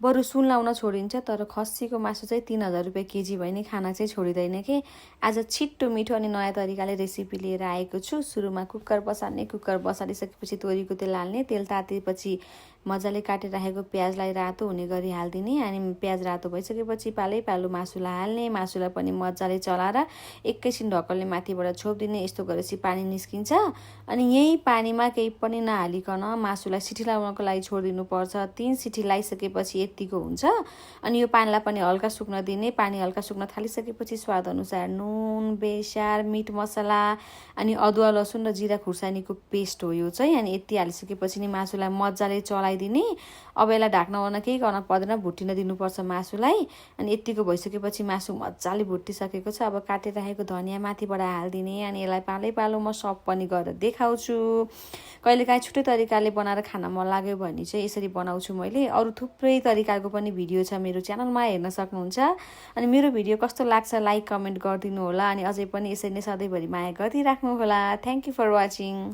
बरु सुन लाउन छोडिन्छ तर खसीको मासु चाहिँ 3000 रुपियाँ केजी भयो नि खाना चाहिँ छोडिँदैन कि। आज छिट्टो मिठो अनि नयाँ तरिकाले रेसिपी लिएर आएको छु। सुरुमा कुकर बसाल्ने, कुकर बसालिसकेपछि तोरीको तेल हाल्ने, तेल तातेपछि मजाले काटेर राखेको प्याजलाई रातो हुने गरी हालिदिने। अनि प्याज रातो भइसकेपछि पालो मासुलाई हाल्ने, मासुलाई पनि मजाले चलाएर एकैछिन ढकलले माथिबाट छोपिदिने। यस्तो गरेपछि पानी निस्किन्छ। अनि यही पानीमा केही पनि नहालिकन मासुलाई सिटी लगाउनको लागि छोडिदिनुपर्छ। 3 सिटी लगाइसकेपछि यतिको हुन्छ। अनि यो पानीलाई पनि हल्का सुक्न दिने। पानी हल्का सुक्न थालिसकेपछि स्वाद अनुसार नुन, बेसार, मिट मसला अनि अदुवा लसुन र जिरा खुर्सानीको पेस्ट हो यो चाहिँ। अनि यति हालिसकेपछि नि मासुलाई मजाले चलाइदिने। अब यसलाई ढाक्न ओर्न केही गर्न पर्दैन, भुटिन दिनुपर्छ मासुलाई। अनि यतिको भइसकेपछि मासु मजाले भुटिसकेको छ। अब काटेर राखेको धनियाँ माथिबाट हालिदिने। अनि यसलाई पालो म सब पनि गरेर देखाउँछु। कहिलेकाहीँ छुट्टै तरिकाले बनाएर खान मन लाग्यो भने चाहिँ यसरी बनाउँछु मैले। अरू थुप्रै तरिकाको पनि भिडियो छ मेरो च्यानलमा, हेर्न सक्नुहुन्छ। अनि मेरो भिडियो कस्तो लाग्छ लाइक कमेन्ट गरिदिनु होला। अनि अझै पनि यसरी नै सधैँभरि माया गरिराख्नु होला। Thank you for watching.